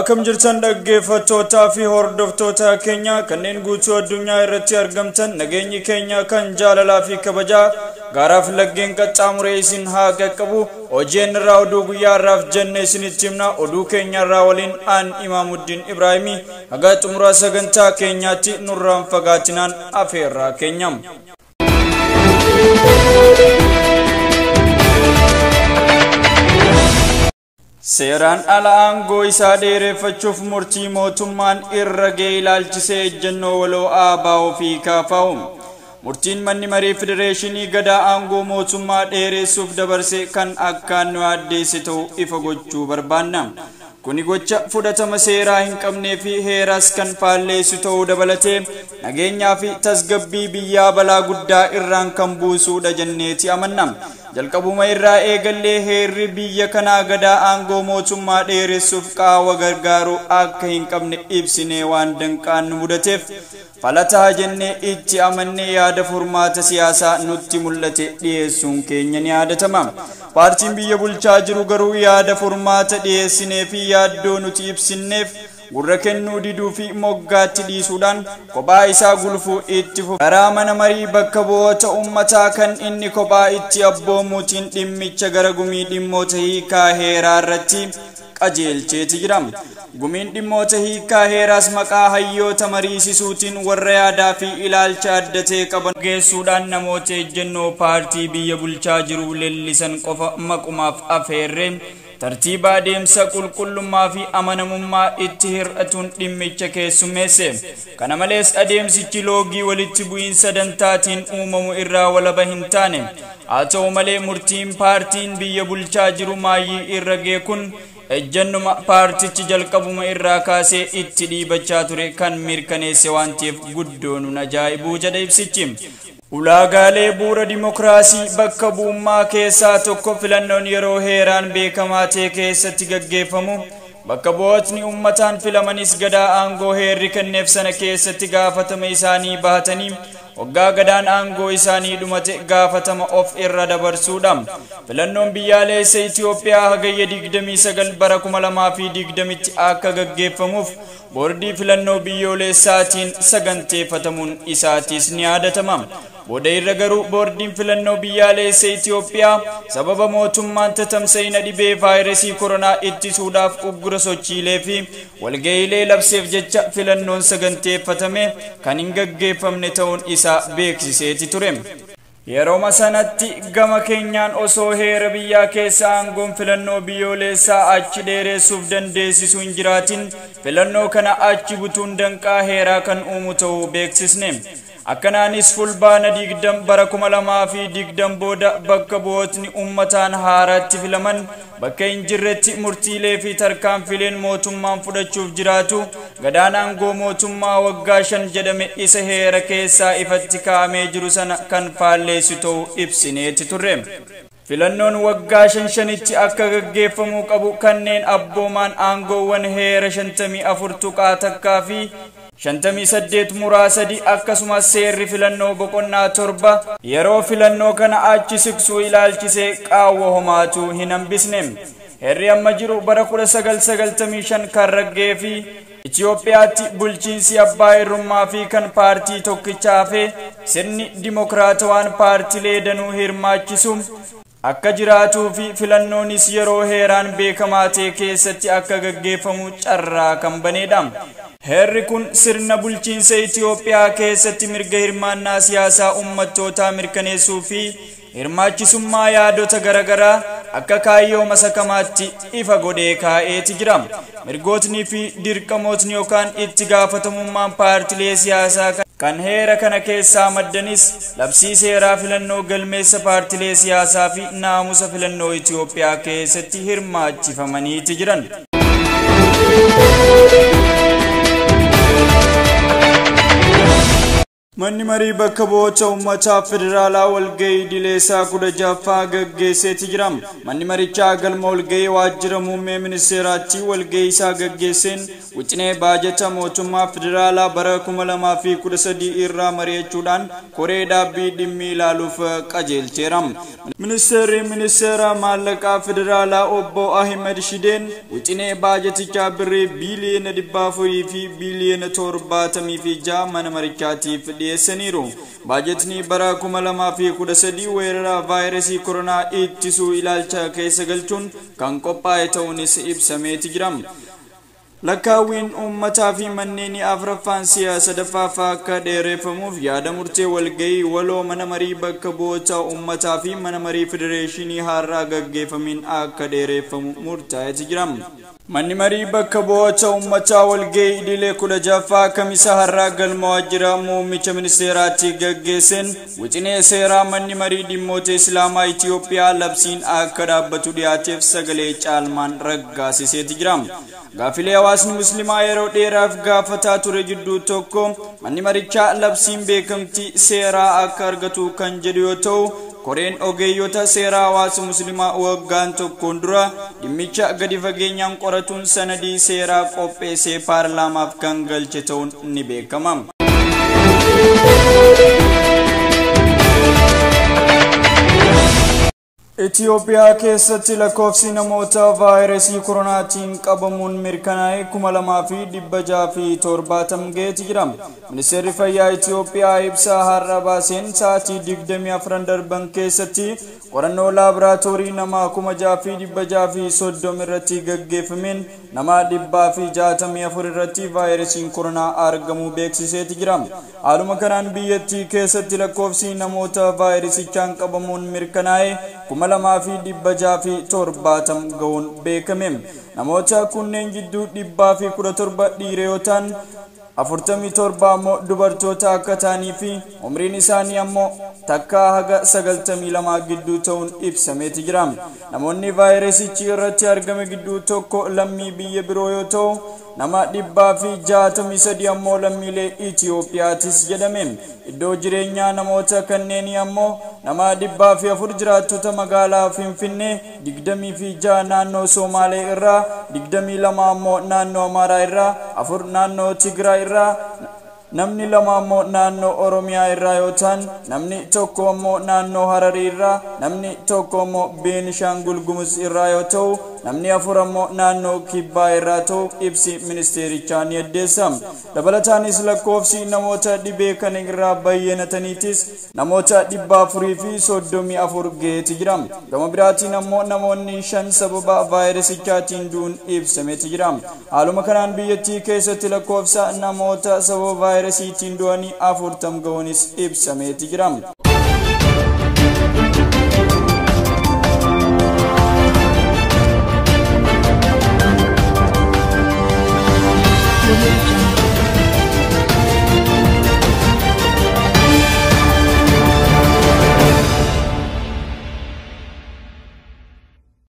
Akkam jirtan dhaggeeffattootaa fi hordoftoota keenya kanneen guutuu addunyaa irratti argamtan, nageenyi keenya kan jaalalaa fi kabajaa gaaraaf laggeen qaxxaamuree isin haa qaqqabu. Hojii irraa oduu guyyaa irraaf jenne isinitti himna. Oduu keenya irraa waliin aan Imaamuddin Ibraahimii. Haga xumuraa sagantaa keenyaatti nurraan fagaatinaan afeerraa keenya. Seeraan ala aangoo isaa dheereffachuuf murtii mootummaan irra ga'e ilaalchisee ejjennoo waloo ABO fi KFO. Murtiin manni marii federeeshinii gadaa aangoo mootummaa dheeressuuf dabarse kan akkaan nu addeesse ta'uu ifa gochuu barbaanna. Kuni gocha fudhatama seeraa hin qabnee fi heeras kan faalleessu ta'uu dabalatee nageenyaa fi tasgabbii biyyaa balaa guddaa irraan kan buusuudha jenneeti amanna. Jalqabuma irraa eegallee heerri biyya kanaa gadaa aangoo mootummaa dheeressuuf qaawwa gargaaru akka hin qabne ibsinee waan danqaan nu mudateef falataa jennee itti amannee yaada furmaata siyaasaa nutti mul'ate dhiyeessuun keenya ni yaadatama. Paartiin biyya bulchaa jiru garuu yaada furmaata dhiyeessinee fi yaaddoo nuti ibsinneef gurra kennuu diduu fi moggaatti dhiisuudhaan kophaa isaa gulfuu itti fufe. Karaa mana marii bakka bu'oota uummataa kan inni kophaa itti abboomuutiin dhimmicha gara gumii dhimmoota hiikaa heeraa irratti qajeelcheeti jira. Gumiin dhimmoota hiikaa heeraas maqaa hayyoota mariisisuutiin warra yaadaa fi ilaalcha adda ta'e qaban geessuudhaan namoota ejjennoo paartii biyya bulchaa jiru leellisan qofa maqumaaf afeerre tartiiba adeemsa qulqullummaa fi amanamummaa itti hir'atuun dhimmicha keessummeesse. Kana malees adeemsichi loogii walitti bu'iinsa dantaatiin uumamu irraa walaba hin taane. Haa ta'u malee murtiin paartiin biyya bulchaa jiru maayyii irra ga'e kun ejjennuma paartichi jalqabuma irraa kaasee itti dhiibachaa ture kan mirkaneesse waan ta'eef guddoonuun ajaa'ibuu jedha ibsichi. Ulaagaalee bu'uura dimokiraasii bakka bu'ummaa keessaa tokko filannoon yeroo heeraan beekamaa ta'e keessatti gaggeeffamu, bakka bu'ootni uummataan filamanis gadaa aangoo heerri kenneef sana keessatti gaafatama isaanii bahatanii waggaa gadaan aangoo isaanii dhumate gaafatama of irra dabarsuudha. Filannoon biyyaalessa Itoophiyaa hagayya 29 bara 2020tti akka gaggeeffamuuf boordii filannoo biyyoolessaatiin saganteeffatamuun isaatis ni yaadatama. Booda irra garuu boordiin filannoo biyyaalessa Itoophiyaa sababa mootummaan tatamsa'ina dhibee vaayirasii koronaa ittisuudhaaf uggura sochiilee fi walga'iilee labseef jecha filannoon saganteeffatame kan hin gaggeeffamne ta'uun isaa beeksiseeti ture. Yeroo sanatti gama keenyaan osoo heera biyyaa keessa aangoon filannoo biyyoolessaa achi dheeressuuf dandeessisuu hin jiraatin filannoo kana achi butuun danqaa heeraa kan uumu ta'uu beeksisne. Akkanaanis fulbaana 20 bara 2020 booda bakka bu'ootni uummataan haaraatti filaman bakka hin jirretti murtiilee fi tarkaanfileen mootummaan fudhachuuf jiraatu gadaan aangoo mootummaa waggaa 5 jedhame isa heera keessaa ifatti kaa'amee jiru sana kan faalleessu ta'uu ibsineeti turre. Filannoon waggaa 5-5tti akka gaggeeffamuu qabu kanneen abboomaan aangoowwan heera 54.1 fi 58 muraa 3 akkasumas seerri filannoo boqonnaa 7 yeroo filannoo kana achi siqsuu ilaalchisee qaawwa homaatu hin hambisne. Heerri amma jiru bara 1995 kan ragga'ee fi Itoophiyaatti bulchiinsi abbaa irrummaa fi kan paartii tokkichaa hafe sirni dimokiraatawaan paartilee danuu hirmaachisu akka jiraatuu fi filannoonis yeroo heeraan beekamaa ta'e keessatti akka gaggeeffamu carraa kan baneedha. Heerri kun sirna bulchiinsa Itoophiyaa keessatti mirga hirmaannaa siyaasaa uummattootaa mirkaneessuu fi hirmaachisummaa yaadota garaagaraa akka kaayyoo masakamaatti ifa godhee kaa'eeti jira. Mirgootni fi dirqamootni yookaan itti gaafatamummaan paartilee siyaasaa kan heera kana keessaa maddanis labsii seeraa filannoo galmeessa paartilee siyaasaa fi naamusa filannoo Itoophiyaa keessatti hirmaachifamaniiti jiran. Manni marii bakka bu'oota uummataa federaalaa walgahii idileessaa 16ffaa gaggeesseeti jira. Manni marichaa galma walgahii waajjira muummee ministeeraatti walgahii isaa gaggeesseen wixinee baajata mootummaa federaalaa bara 2013 irraa mari'achuudhaan koree dhaabbii dhimmi ilaaluuf qajeelcheera. Ministeerri ministeera maallaqaa federaalaa obbo Ahmed Shideen wixinee baajatichaa birrii biiliyoona 400 fi biiliyoona 76 mana marichaatiif dhiyeessaniiru. Baajatni bara 2013 weerara vaayirasii koronaa ittisuu ilaalcha keessa galchuun kan qophaa'e ta'uunis ibsameeti jira. Lakkaawwiin uummataa fi manneen afuraffaan si'a sadaffaaf akka dheereffamuuf yaada murtee walgahii waloo mana marii bakka bu'oota uummataa fi mana marii federeeshinii haaraa gaggeeffamiin akka dheereffamu murtaa'eeti jira. Manni marii bakka bu'oota uummataa walgahii idilee 16ffaa kamisa har'aa galma waajjira muummicha ministeeraatti gaggeesseen wixinee seeraa manni marii dhimmoota Islaamaa Itiyoophiyaa labsiin akka dhaabbatu dhiyaateef sagalee caalmaan raggaasiseeti jira. Gaafilee hawaasni musliimaa yeroo dheeraaf gaafataa ture jidduu tokko manni marichaa labsiin beekamtii seeraa akka argatu kan jedhu yoo ta'u, koreen ogeeyyota seeraa hawaasa musliimaa waggaan tokkoon dura dhimmicha gadi fageenyaan qoratuun sanadii seeraa qopheessee paarlaamaaf kan galche ta'uun ni beekama. Itoophiyaa keessatti lakkoofsi namoota vaayirasii koronaatiin qabamuun mirkanaa'e 2670 ga'eeti jira. Ministeerri Fayyaa Itoophiyaa ibsa har'a baaseen sa'aatii 24 darban keessatti qorannoo laaboraatoorii nama 6630 irratti gaggeeffameen nama 164 irratti vaayirasiin koronaa argamuu beeksiseeti jira. Haaluma kanaan biyyattii keessatti lakkoofsi namoota vaayirasichaan qabamuun mirkanaa'e 2670 ga'uun beekame. Namoota kunneen jidduu 117 dhiira yoo ta'an 47 ammoo dubartoota akka ta'anii fi umriin isaanii ammoo takkaa haga 92 gidduu ta'uun ibsameeti jira. Namoonni vaayirasichi irratti argame gidduu tokko lammii biyya biroo yoo ta'u nama 163 ammoo lammiilee Itiyoophiyaatis jedhame. Iddoo jireenyaa namoota kanneenii ammoo nama 104 jiraattota magaalaa Finfinnee, 26 naannoo Somaalee irraa, 22 ammoo naannoo Amaaraa irraa, 4 naannoo Tigraay irraa, namni 2 ammoo naannoo Oromiyaa irraa yoo ta'an namni 1 ammoo naannoo Hararii irraa, namni 1 ammoo Beenishaangul Gumuz irraa yoo ta'u namni 4 ammoo naannoo Kibbaa irraa ta'u ibsi ministeerichaa ni addeessa. Dabalataanis lakkoofsi namoota dhibee kana irraa bayyanataniitis namoota 434 ga'eeti jira. Gama biraatiin ammoo namoonni 5 sababa vaayirasichaatiin du'uun ibsameeti jira. Haaluma kanaan biyyattii keessatti lakkoofsa namoota sababa vaayirasiitiin du'anii 40 ga'uunis ibsameeti jira.